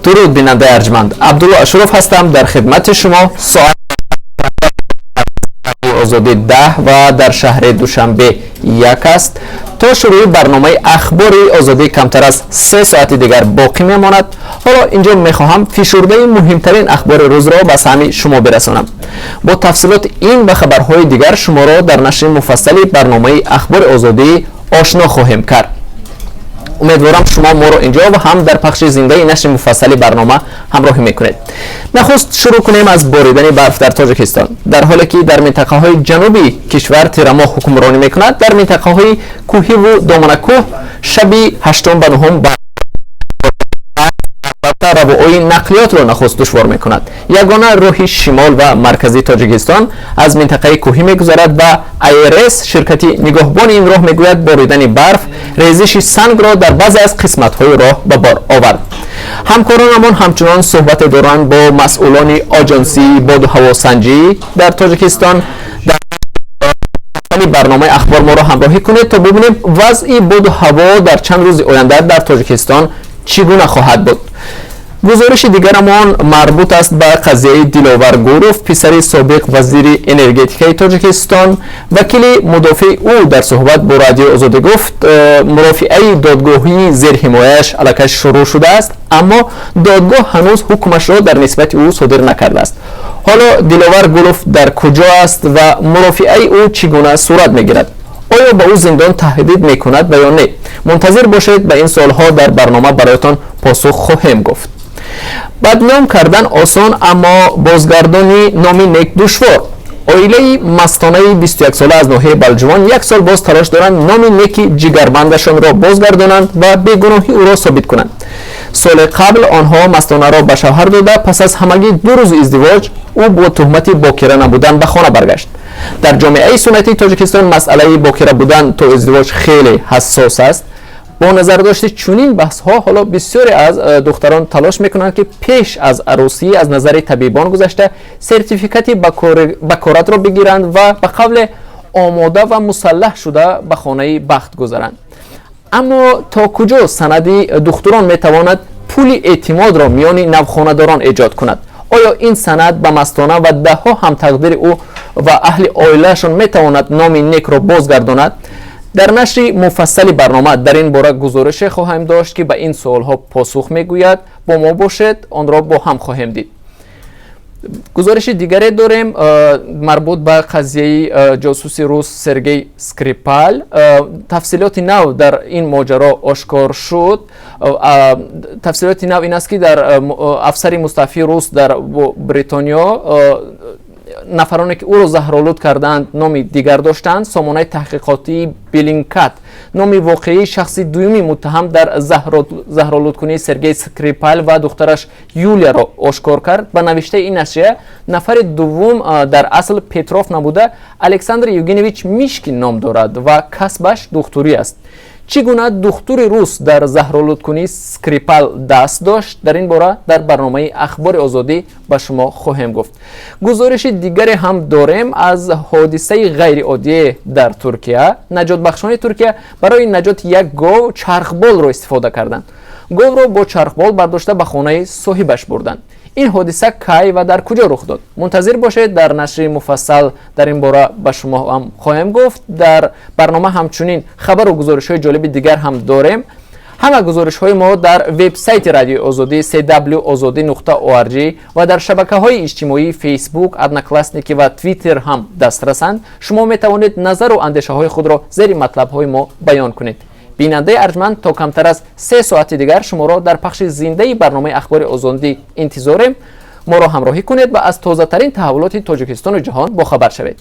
Дуруд, бинандаи арҷманд! Абдулло Ашуров ҳастам дар хидмати шумо. Соат Озодӣ 10 ва дар шаҳри Душанбе 1 аст. То шурӯи барномаи Ахбори Озодӣ камтар аз 3 соати дигар боқӣ мемонад. Ҳоло инҷо мехоҳам фишурдаи муҳимтарин ахбори рӯзро ба самъи шумо бирасонам. Бо тафсилоти ин ва хабарҳои дигар шуморо дар нашри муфассали барномаи Ахбори Озодӣ ошно хоҳем кард. Умедворам, шумо моро инҷо ва ҳам дар пахши зиндаи нашри муфассали барнома ҳамроҳӣ мекунед. Нахуст шурӯъ кунем аз боридани барф дар Тоҷикистон. Дар ҳоле ки дар минтақаҳои ҷануби кишвар тирамоҳ ҳукмронӣ мекунад, дар минтақаҳои кӯҳиву доманакӯҳ шаби ҳаштум ба нуҳум албатта равои нақлиётро нахуст душвор мекунад. Ягона роҳи шимол ва марказии Тоҷикистон аз минтақаи кӯҳӣ мегузарад ва АРС, ширкати нигоҳбони ин роҳ, мегӯяд, боридани барф резиши сангро дар баъзе аз қисматҳои роҳ ба бор овард. Ҳамкоронамон ҳамчунон суҳбате доранд бо масъулони Оҷонсии боду ҳавосанҷӣ дар Тоҷикистон. Дар барномаи ахбор моро ҳамроҳӣ кунед, то бибинем, вазъи боду ҳаво дар чанд рӯзи оянда дар Тоҷикистон чӣ гуна хоҳад буд. Гузориши дигарамон марбут аст ба қазияи Диловар Гуров, писари собиқ вазири энергетикаи Тоҷикистон. Вакили мудофеи ӯ дар суҳбат бо Радиои Озодӣ гуфт, мурофиаи додгоҳии зерҳимояаш аллакай шурӯъ шудааст, аммо додгоҳ ҳанӯз ҳукмашро дар нисбати ӯ содир накардааст. Ҳоло Диловар Гулов дар куҷо аст ва мурофиаи ӯ чӣ гуна сурат мегирад? Оё ба ӯ зиндон таҳдид мекунад ва ё не? Мунтазир бошед, ба ин суолҳо дар барнома бароятон посух хоҳем гуфт. Бадном кардан осон, аммо бозгардони номи нек душвор. Оилаи Мастонаи 21сола аз ноҳияи Балҷувон як сол боз талош доранд номи неки ҷигарбандашонро бозгардонанд ва бегуноҳии ӯро собит кунанд. Соли қабл онҳо Мастонаро ба шавҳар дода, пас аз ҳамагӣ 2 рӯзи издивоҷ ӯ бо туҳмати бокира набудан ба хона баргашт. Дар ҷомеаи суннатии Тоҷикистон масъалаи бокира будан то издивоҷ хеле ҳассос аст. Бо назардошти чунин баҳсҳо, ҳоло бисёре аз духтарон талош мекунанд, ки пеш аз арӯсӣ аз назари табибон гузашта, сертификати бакоратро бигиранд ва ба қавле омода ва мусаллаҳ шуда ба хонаи бахт гузаранд. Аммо то куҷо санади духтурон метавонад пули эътимодро миёни навхонадорон эҷод кунад? Оё ин санад ба Мастона ва даҳҳо ҳамтақдири ӯ ва аҳли оилаашон метавонад номи некро бозгардонад? Дар нашри муфассали барнома дар ин бора гузорише хоҳем дошт, ки ба ин суолҳо посух мегӯяд. Бо мо бошед, онро бо ҳам хоҳем дид. Гузориши дигаре дорем, марбут ба қазияи ҷосуси рус Сергей Скрипал. Тафсилоти нав дар ин моҷаро ошкор шуд. Тафсилоти нав ин аст, ки дар афсари мустаъфии рус дар Бритониё нафароне, ки ӯро заҳролуд кардаанд, номи дигар доштанд. Сомонаи таҳқиқотии Беллингкат номи воқеии шахси дуюми муттаҳам дар заҳролудкунии Сергей Скрипал ва духтараш Юлияро ошкор кард. Ба навиштаи ин нашрия, нафари дуввум дар асл Петров набуда, Александр Евгеньевич Мишкин ном дорад ва касбаш духтурӣ аст. Чӣ гуна духтури рус дар заҳролудкунии Скрипал даст дошт? Дар ин бора дар барномаи Ахбори Озодӣ ба шумо хоҳем гуфт. Гузориши дигаре ҳам дорем аз ҳодисаи ғайриоддие дар Туркия. Наҷотбахшони Туркия барои наҷоти як гов чархболро истифода карданд. Говро бо чархбол бардошта, ба хонаи соҳибаш бурданд. Ин ҳодиса кай ва дар куҷо рух дод? Мунтазир бошед, дар нашри муфассал дар ин бора ба шумо ҳам хоҳем гуфт. Дар барнома ҳамчунин хабару гузоришҳои ҷолиби дигар ҳам дорем. Ҳама гузоришҳои мо дар вебсайти Радиои Озодӣ cw озодӣ.org ва дар шабакаҳои иҷтимоии Фейсбук, Одноклассники ва Твиттер ҳам дастрасанд. Шумо метавонед назару андешаҳои худро зери матлабҳои мо баён кунед. Бинандаи арҷманд, то камтар аз 3 соати дигар шуморо дар пахши зиндаи барномаи Ахбори Озодӣ интизорем. Моро ҳамроҳӣ кунед ва аз тозатарин таҳаввулоти Тоҷикистону ҷаҳон бохабар шавед.